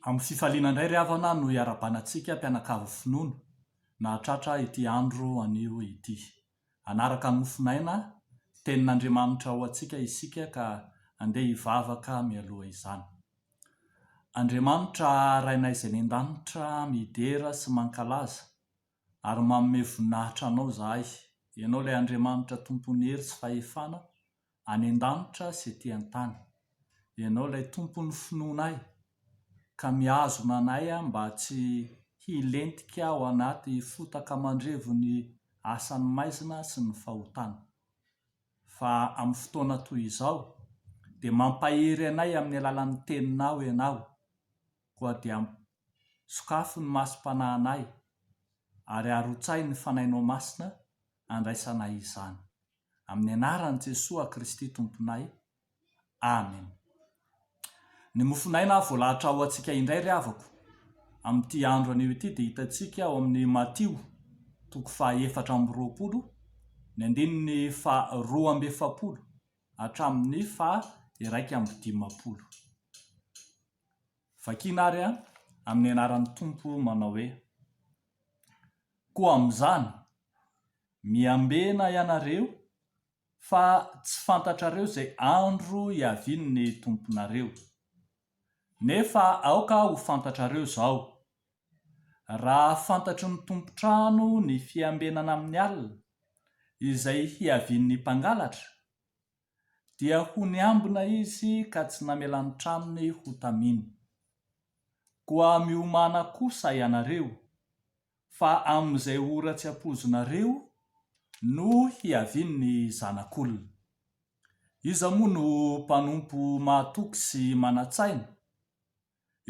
Amin'ny fifaliana indray ry havana no iarabanantsika mpianakavy finoana nahatratra ity andro anio ity. Hanaraka ny mofon'aina, Tenin'Andriamanitra ho antsika isika ka andeha hivavaka mialoha izany. Andriamanitra Rainay izay any an-danitra, midera sy mankalaza ary manome voninahitra Anao izahay, Ianao ilay Andriamanitra Tompon'ny hery sy fahefana any an-danitra sy ety an-tany. Ianao ilay Tompon'ny finoanay, ka mihazona anay mba tsy hilentika ao anaty fotaka mandrevo ny asan'ny maizina sy ny fahotana. Fa amin'ny fotoana toy izao, dia mampahery anay amin'ny alalan'ny Teninao Ianao, koa dia sokafy ny masom-panahinay ary arotsahy ny Fanahinao Masina handraisanay izany. Amin'ny anaran'i Jesoa Kristy Tomponay. Amen. Ny mofon'aina voalahatra ho antsika indray ry havako, amin'ity andro anio ity dia hitantsika ao amin'ny Matio toko faha 24, ny andininy faha 42 hatramin'ny faha 51. Vakiana ary amin'ny anaran'ny Tompo manao hoe, Koa amin'izany, miambena ianareo fa tsy fantatrareo izay andro hiavian'ny Tomponareo. Nefa aoka ho fantatrareo izao, raha fantatry ny tompon-trano ny fiambenana amin'ny alina, izay hiavian'ny mpangalatra, dia ho niambina izy ka tsy namela ny tranony ho taminy. Koa miomàna kosa ianareo, fa amin'izay ora tsy ampoizinareo no hiavian'ny Zanak'olona. Iza moa no mpanompo mahatoky sy manan-tsaina,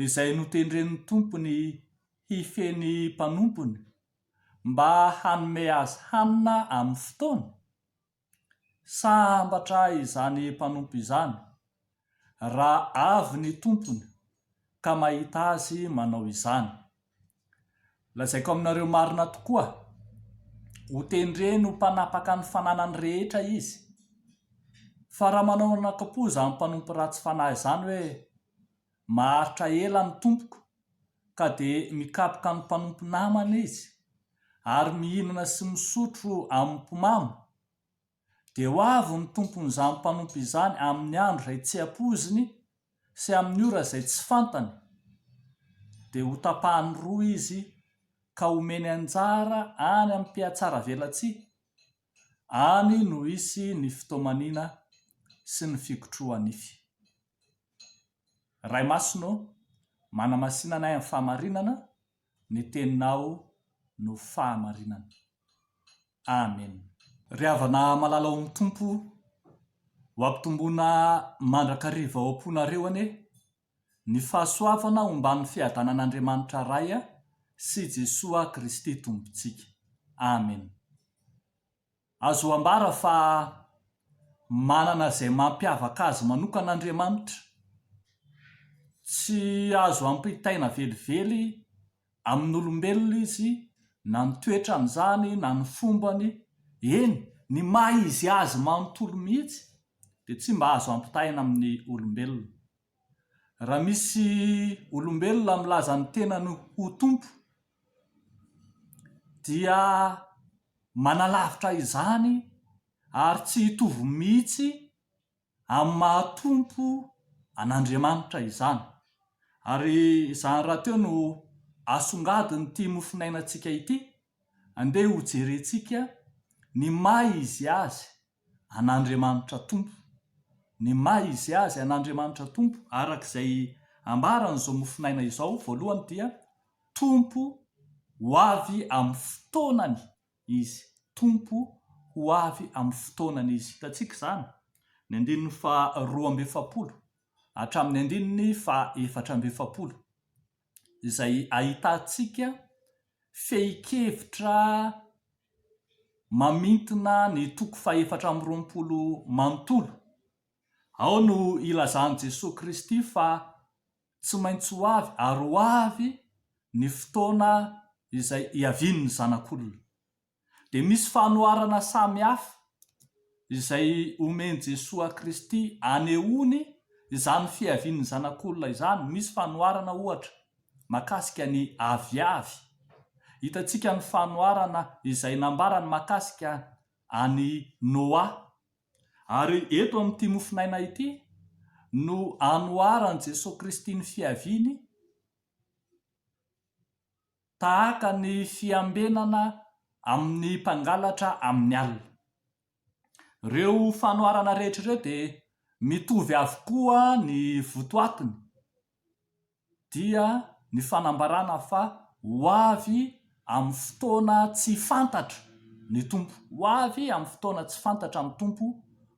izay notendren'ny tompony hifehy ny mpanompony, mba hanome azy hanina amin'ny fotoana? Sambatra izany mpanompo izany, raha avy ny tompony ka mahita azy manao izany. Lazaiko aminareo marina tokoa, hotendreny ho mpanapaka ny fananany rehetra izy. Fa raha manao anakam-po izany mpanompo ratsy fanahy izany hoe, Maharitra ela ny tompoko, ka dia mikapoka ny mpanompo namany izy, ary mihinana sy misotro amin'ny mpimamo, dia ho avy ny tompon'izany mpanompo izany amin'ny andro izay tsy ampoiziny sy amin'ny ora izay tsy fantany, dia hotapahany roa izy ka homeny anjara any amin'ny mpihatsaravelatsihy, any no hisy ny fitoamaniana sy ny fikotroha-nify. Ray Masina ô, manamasina anay amin'ny fahamarinana, ny Teninao no fahamarinana. Amen. Ry havana malala ao amin'ny Tompo, ho ampitomboina mandrakariva ao am-ponareo anie ny fahasoavana omban'ny fiadanan'Andriamanitra Ray sy Jesoa Kristy Tompontsika. Amen. Azo ambara fa manana izay mampiavaka azy manokana Andriamanitra. Tsy azo ampitaina velively amin'olombelona izy na ny toetrany izany na ny fombany, eny, ny maha izy azy manontolo mihitsy dia tsy mba azo ampitaina amin'ny olombelona. Raha misy olombelona milaza ny tenany ho tompo dia manalavitra izany ary tsy hitovy mihitsy amin'ny maha Tompo an'Andriamanitra izany. Ary izany rahateo no asongadin'ity mofonainantsika ity, andeha hojerentsika ny maha izy azy an'Andriamanitra Tompo. Ny maha izy azy an'Andriamanitra Tompo araka izay ambaran'izao mofonaina izao, voalohany dia Tompo ho avy amin'ny fotoanany Izy. Tompo ho avy amin'ny fotoanany Izy. Hitantsika izany, ny andininy faha 42 hatramin'ny andininy faha 44, izay ahitantsika fehin-kevitra mamintina ny toko faha 24 manontolo. Ao no ilazan'i Jesoa Kristy fa tsy maintsy ho avy ary ho avy ny fotoana izay hiavian'ny Zanak'olona. Dia misy fanoharana samy hafa izay omen'i Jesoa Kristy anehoany izany fiavian'ny Zanak'olona izany. Misy fanoharana ohatra mahakasika ny aviavy. Hitantsika ny fanoharana izay nambarany mahakasika an'i Noa. Ary eto amin'ity mofonaina ity no anoharan'i Jesoa Kristy ny fiaviany tahaka ny fiambenana amin'ny mpangalatra amin'ny alina. Ireo fanoharana rehetra ireo dia mitovy avokoa ny votoatiny. dia ny fanambarana fa ho avy amin'ny fotoana tsy fantatra ny Tompo. Ho avy amin'ny fotoana tsy fantatra ny Tompo,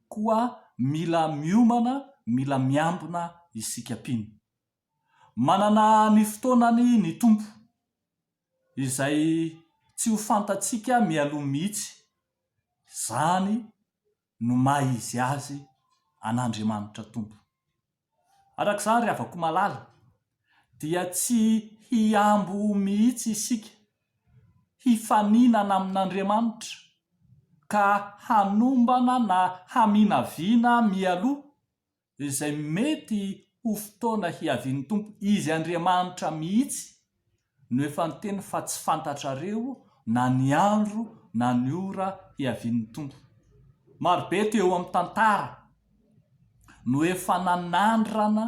koa mila miomana, mila miambina isika mpino. Manana ny fotoanany ny Tompo, izay tsy ho fantatsika mialoha mihitsy. Izany no maha izy azy an'Andriamanitra Tompo. Araka izany ry havako malala dia tsy hihambo mihitsy isika hifaninana amin'Andriamanitra ka hanombana na haminavina mialoha izay mety ho fotoana hiavian'ny Tompo, Izy Andriamanitra mihitsy no efa niteny fa tsy fantatrareo na ny andro na ny ora hiavian'ny Tompo. Marobe teo amin'ny tantara no efa nanandrana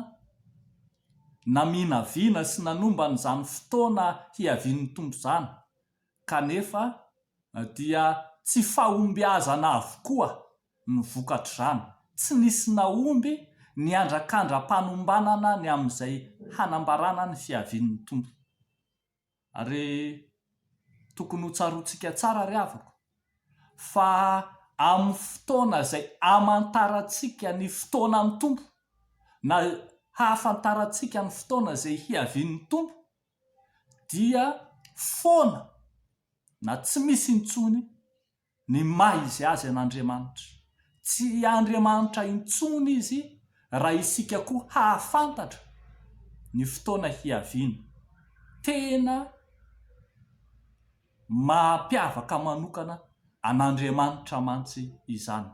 naminavina sy nanomba an'izany fotoana hiavian'ny Tompo izany, kanefa dia tsy fahombiazana avokoa ny vokatr'izany. Tsy nisy nahomby ny andrakandram-panombanana ny amin'izay hanambarana ny fiavian'ny Tompo. Ary tokony ho tsaroantsika tsara ry havako fa amin'ny fotoana izay hamantarantsika ny fotoanan'ny Tompo na hahafantarantsika ny fotoana izay hiavian'ny Tompo dia foana na tsy misy intsony ny maha izy azy an'Andriamanitra. Tsy Andriamanitra intsony izy raha isika koa hahafantatra ny fotoana hiaviany. Tena maha-mpiavaka manokana an'Andriamanitra mantsy izany.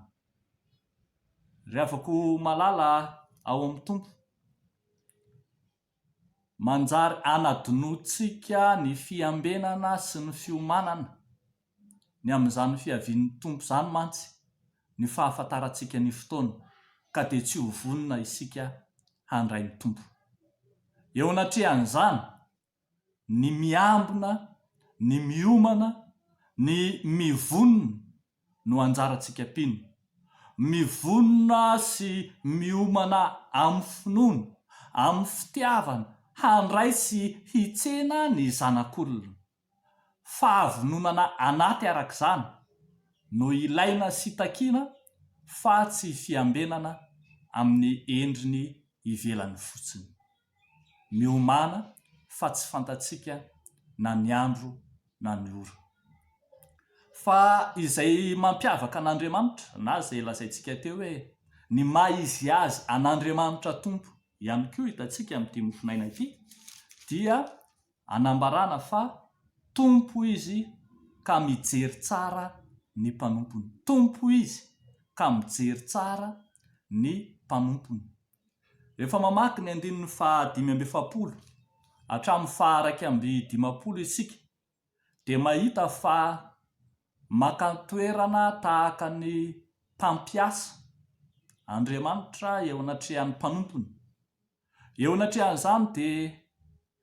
Ry havako malala ao amin'ny Tompo, Manjary anadinoantsika ny fiambenana sy ny fiomanana ny amin'izany fiavian'ny Tompo izany mantsy ny fahafantarantsika ny fotoana ka dia tsy ho vonona isika handray ny Tompo. Eo anatrehan'izany, ny miambina, ny miomana, ny mivonona no anjarantsika mpino. Mivonona sy miomana amin'ny finoana, amin'ny fitiavana handray sy hitsena ny Zanak'olona. Fahavononana anaty araka izany no ilaina sy takiana fa tsy fiambenana amin'ny endriny ivelany fotsiny. Miomàna fa tsy fantatsika na ny andro na ny ora. Fa izay mampiavaka an'Andriamanitra na izay lazaintsika teo hoe ny maha izy azy an'Andriamanitra Tompo ihany koa hitantsika amin'ity mofonaina ity dia anambarana fa Tompo Izy ka mijery tsara ny mpanompony. Tompo Izy ka mijery tsara ny mpanompony. Rehefa mamaky ny andininy faha 45 hatramin'ny faha 51 isika dia mahita fa maka toerana tahaka ny mpampiasa Andriamanitra eo anatrehan'ny mpanompony. Eo anatrehan'izany dia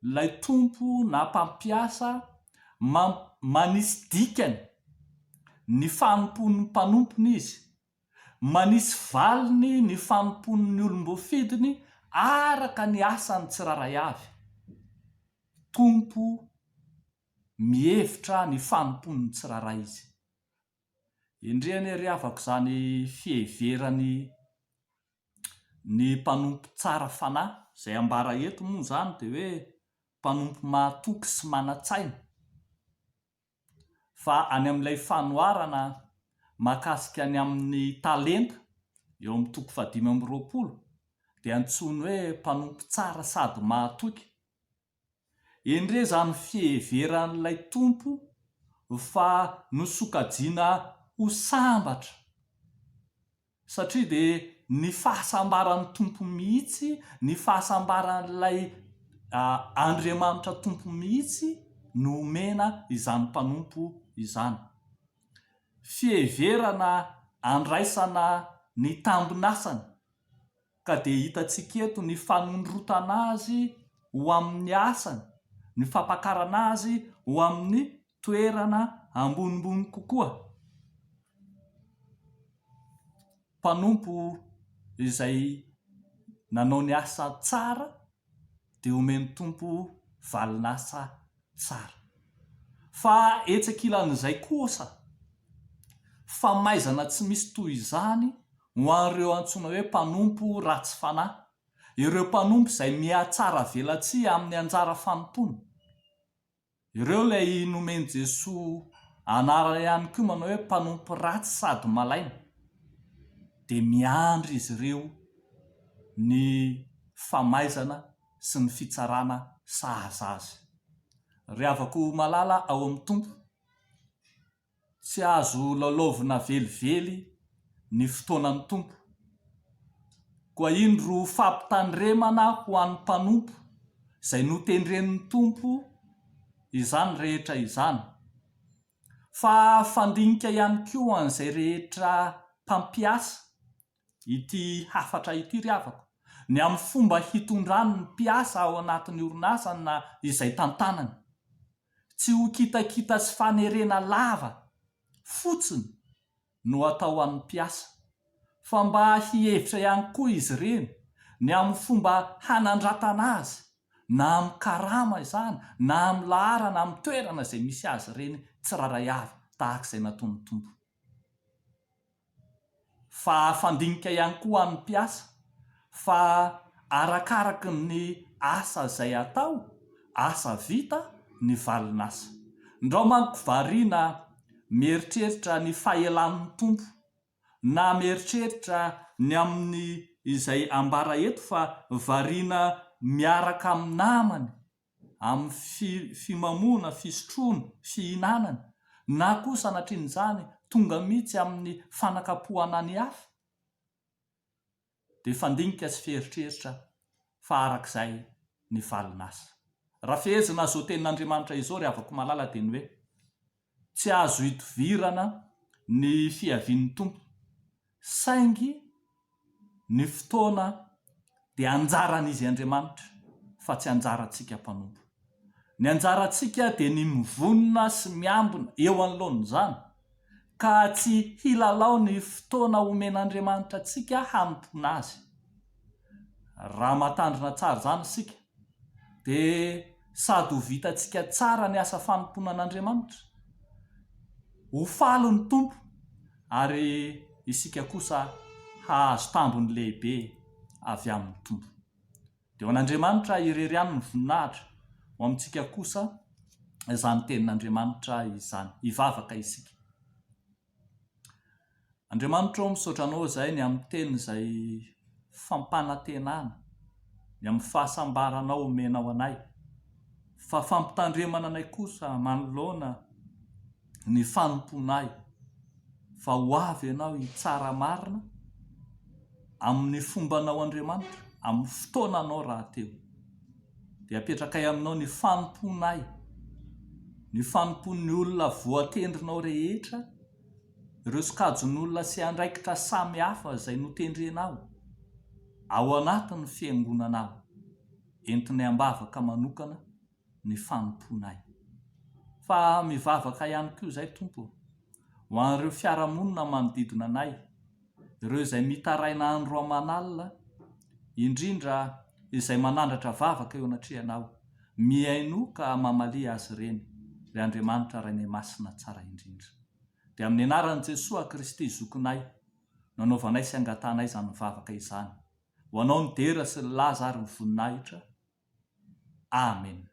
ilay tompo na mpampiasa manisy dikany ny fanompoan'ny mpanompony izy Manisy valiny ny fanompoan'ny olom-boafidiny araka ny asany tsirairay avy. Tompo mihevitra ny fanompoan'ny tsirairay Izy. Endrey anie ry havako izany fiheverany ny mpanompo tsara fanahy, izay ambara eto moa izany dia hoe mpanompo mahatoky sy manan-tsaina. Fa any amin'ilay fanoharana mahakasika ny amin'ny talenta, eo amin'ny toko fahadimy amby 20, dia antsoiny hoe mpanompo tsara sady mahatoky. Endrey izany fiheveran'ilay tompo fa nosokajiana ho sambatra! Satria dia. ny fahasambaran'ny Tompo mihitsy, ny fahasambaran'ilay Andriamanitra Tompo mihitsy no omena izany mpanompo izany. Fiheverana andraisana ny tambin'asany ka dia hitantsika eto ny fanondrotana azy ho amin'ny asany, ny fampakarana azy ho amin'ny toerana ambonimbony kokoa. Mpanompo izay nanao ny asa tsara dia omen'ny Tompo valin'asa tsara. Fa etsy ankilan'izay kosa, famaizana tsy misy toy izany ho an'ireo antsoina hoe mpanompo ratsy fanahy, ireo mpanompo izay mihatsara velatsihy amin'ny anjara fanompoana. Ireo ilay nomen'i Jesoa anarana ihany koa manao hoe mpanompo ratsy sady malaina. Dia miandry izy ireo ny famaizana sy ny fitsarana sahaza azy. Ry havako malala ao amin'ny Tompo, Tsy azo lalaovina velively ny fotoanan'ny Tompo. Koa indro fampitandremana ho an'ny mpanompo izay notendren'ny Tompo izany rehetra izany. Fa fandinika ihany koa an'izay rehetra mpampiasa ity hafatra ity ry havako, ny amin'ny fomba hitondrany ny mpiasa ao anatin'ny orinasany na izay tantanany. Tsy ho kitakita sy fanerena lava fotsiny no atao amin'ny mpiasa, fa mba hihevitra ihany koa izy ireny ny amin'ny fomba hanandratana azy, na amin'ny karama izany, na amin'ny laharana, amin'ny toerana izay misy azy ireny tsirairay avy, tahaka izay nataon'ny Tompo. Fa fandinika ihany koa an'ny mpiasa fa arakaraky ny asa izay atao, asa vita, ny valin'asa. Ndrao manko variana mieritreritra ny fahelan'ny Tompo na mieritreritra ny amin'ny izay ambara eto fa variana miaraka amin'ny namany amin'ny fi fimamoana, fisotroana, fihinanana, na koa sanatrian'izany tonga mihitsy amin'ny fanakapohana ny hafa, dia fandinika sy fieritreritra fa arak'izay ny valin'asa. Raha fehezina izao tenin'Andriamanitra izao ry havako malala dia ny hoe, tsy azo idovirana ny fiavian'ny Tompo, saingy ny fotoana dia anjaran'Izy Andriamanitra fa tsy anjarantsika mpanompo. Ny anjarantsika dia ny mivonona sy miambina eo anoloan'izany ka tsy hilalao ny fotoana omen'Andriamanitra antsika hanompoana Azy. Raha mahatandrina tsara izany isika dia sady ho vitantsika tsara ny asa fanompoana an'Andriamanitra, ho faly ny Tompo ary isika kosa hahazo tambiny lehibe avy amin'ny Tompo. Dia ho an'Andriamanitra irery ihany ny voninahitra, ho amintsika kosa izany tenin'Andriamanitra izany. Hivavaka isika. Andriamanitra ô, misaotra Anao izahay ny amin'ny teny izay fampanantenana, ny amin'ny fahasambaranao omenao anay, fa fampitandremana anay kosa manoloana ny fanompoanay, fa ho avy Ianao hitsara marina amin'ny fombanao Andriamanitra, amin'ny fotoananao rahateo. Dia apetrakay aminao ny fanompoanay, ny fanompoan'ny olona voatendrinao rehetra, ireo sokajin'olona sy andraikitra samy hafa izay notendrenao ao anatin'ny fiangonanao. Entinay am-bavaka manokana ny fanompoanay. Fa mivavaka ihany koa izay Tompo ô, ho an'ireo fiarahamonina manodidina anay, ireo izay mitaraina andro aman'alina, indrindra izay manandratra vavaka eo anatrehanao, mihainoa ka mamalia azy ireny, ry Andriamanitra Rainay Masina tsara indrindra. Dia amin'ny anaran'i Jesoa Kristy Zokinay no anaovanay sy angatahanay izany vavaka izany. Ho Anao ny dera sy ny laza ary ny voninahitra. Amen.